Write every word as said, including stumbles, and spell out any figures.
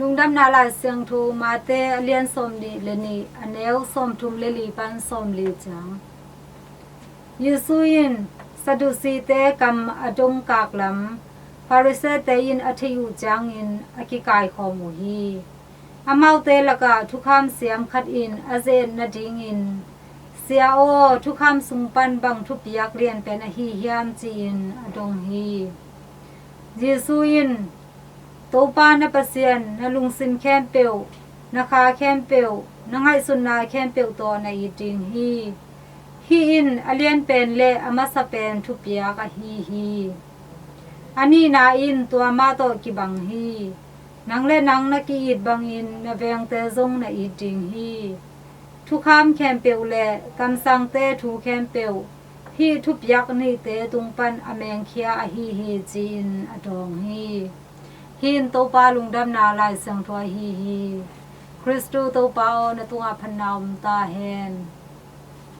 Lungdamna Lai Siangtho Mate a lian sawmnih le nih, a neu sawmthum le li pan sawmli ciang. Jesu in Sadducee-te kam a dongkak lam Pharisee-te in a theih uh ciangin a kikaikhawm uh hi. Amaute lakah thukham siam khat in a ze-et nadingin, "Sia aw, thukham sung pan bang thupiak lianpen ahi hiam?" ci-in a dong hi. Jesu in, "Topa na Pasian na lungsim khempeuh, na kha khempeuh, na ngaihsutna khempeuh tawh na it ding hi. Hih in a lianpen le a masapen thupiak ahi hi. A nihna in tua mah tawh kibang hi. Nang le nang na ki-it bangin na vengte zong na it ding hi. Thukham khempeuh le kamsangte thu khempeuh hih thupiak nihte tung pan a mengkhia ahi hi," ci-in a dawng hi. Hih in Topa Lungdamna Lai Siangtho ahi hi. Khristu Topa aw, na tungah phatna om ta hen.